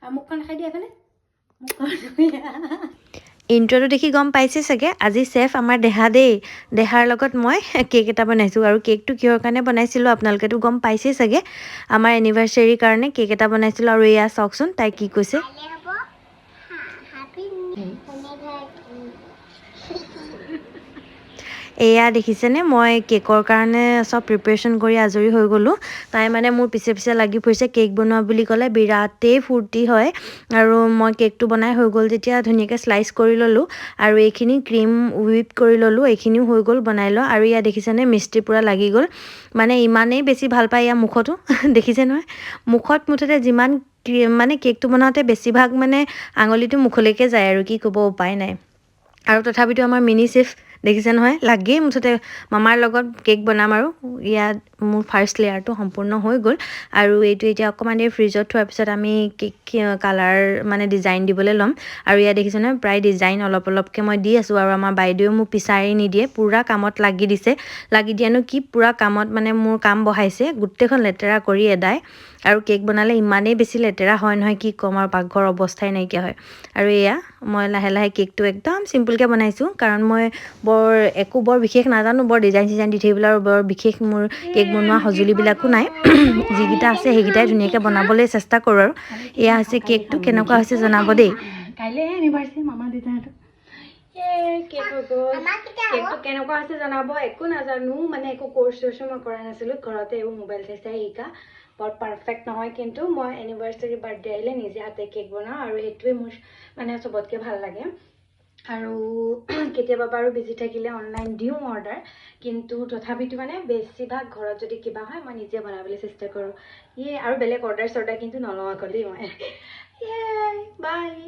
আৰু মুখখন দেখাই দিয়া এইফালে, মুখখন। ইণ্ট্ৰটো দেখি গম পাইছে চাগে, আজি চেফ আমাৰ দেহা দেই। দেহাৰ লগত মই কেক এটা বনাইছোঁ। আৰু কেকটো কিহৰ কাৰণে বনাইছিলোঁ আপোনালোকেতো গম পাইছেই চাগে। আমাৰ এনিভাৰ্চেৰীৰ কাৰণে কেক এটা বনাইছিলোঁ। আৰু এয়া চাওকচোন, তাই কি কৈছে। কাইলৈ হ'ব হাপি এনিভাৰ্চাৰী। এয়া দেখিছেনে, মই কেকৰ কাৰণে চব প্ৰিপেৰেশ্যন কৰি আজৰি হৈ গ'লোঁ। তাই মানে মোৰ পিছে পিছে লাগি ফুৰিছে। কেক বনোৱা বুলি ক'লে বিৰাটেই ফূৰ্তি হয়। আৰু মই কেকটো বনাই হৈ গ'ল যেতিয়া ধুনীয়াকৈ শ্লাইচ কৰি ল'লোঁ আৰু এইখিনি ক্ৰীম হুইপ কৰি ল'লোঁ। এইখিনিও হৈ গ'ল বনাই লোৱা। আৰু ইয়াত দেখিছেনে, মিস্ত্ৰী পূৰা লাগি গ'ল। মানে ইমানেই বেছি ভাল পায়, ইয়াৰ মুখতো দেখিছে নহয়। মুখত মুঠতে যিমান ক্ৰীম, মানে কেকটো বনাওঁতে বেছিভাগ মানে আঙুলিটো মুখলৈকে যায় আৰু কি ক'ব, উপায় নাই। আৰু তথাপিতো আমাৰ মিনি চেফ দেখিছে নহয়, লাগেই মুঠতে মামাৰ লগত কেক বনাম। আৰু ইয়াত মোৰ ফাৰ্ষ্ট লেয়াৰটো সম্পূৰ্ণ হৈ গ'ল। আৰু এইটো এতিয়া অকণমান দেৰি ফ্ৰিজত থোৱাৰ পিছত আমি কেক কালাৰ, মানে ডিজাইন দিবলৈ ল'ম। আৰু ইয়াত দেখিছে নহয়, প্ৰায় ডিজাইন অলপ অলপকৈ মই দি আছোঁ। আৰু আমাৰ বাইদেৱেও মোক পিছাৰি নিদিয়ে, পূৰা কামত লাগি দিছে। লাগি দিয়ানো কি, পূৰা কামত মানে মোৰ কাম বঢ়াইছে, গোটেইখন লেতেৰা কৰি এদাই। আৰু কেক বনালে ইমানেই বেছি লেতেৰা হয় নহয়, কি ক'ম আৰু, পাকঘৰৰ অৱস্থাই নাইকিয়া হয়। আৰু এয়া মই লাহে লাহে কেকটো একদম চিম্পুলকৈ বনাইছোঁ, কাৰণ মই বৰ একো বৰ বিশেষ নাজানো বৰ ডিজাইন চিজাইন দি থাকিবলৈ। আৰু বৰ বিশেষ মোৰ কেক বনোৱা সঁজুলিবিলাকো নাই। যিকেইটা আছে সেইকেইটাই ধুনীয়াকৈ বনাবলৈ চেষ্টা কৰোঁ। আৰু এয়া হৈছে কেকটো, কেনেকুৱা হৈছে জনাব দেই। কাইলৈ এনিভাৰ্চাৰী মামা দেউতাহঁতৰ। কেক হৈ গ'ল। আমাৰ কেতিয়া হ'ব? কেকটো কেনেকুৱা হৈছে জনাব। একো নাজানো, মানে একো কৰ্চ চৰ্চো মই কৰা নাছিলোঁ, ঘৰতে এইবোৰ মোবাইল চাই চাই শিকা। বৰ পাৰফেক্ট নহয়, কিন্তু মই এনিভাৰ্চাৰী, বাৰ্থডে আহিলে নিজে হাতে কেক বনাওঁ আৰু সেইটোৱে মোৰ মানে চবতকৈ ভাল লাগে। আৰু কেতিয়াবা বাৰু বিজি থাকিলে অনলাইন দিওঁ অৰ্ডাৰ, কিন্তু তথাপিতো মানে বেছিভাগ ঘৰত যদি কিবা হয়, মই নিজে বনাবলৈ চেষ্টা কৰোঁ। ইয়ে, আৰু বেলেগ অৰ্ডাৰ চৰ্ডাৰ কিন্তু নলওঁ আকৌ দেই মই। ইয়ে, বাই।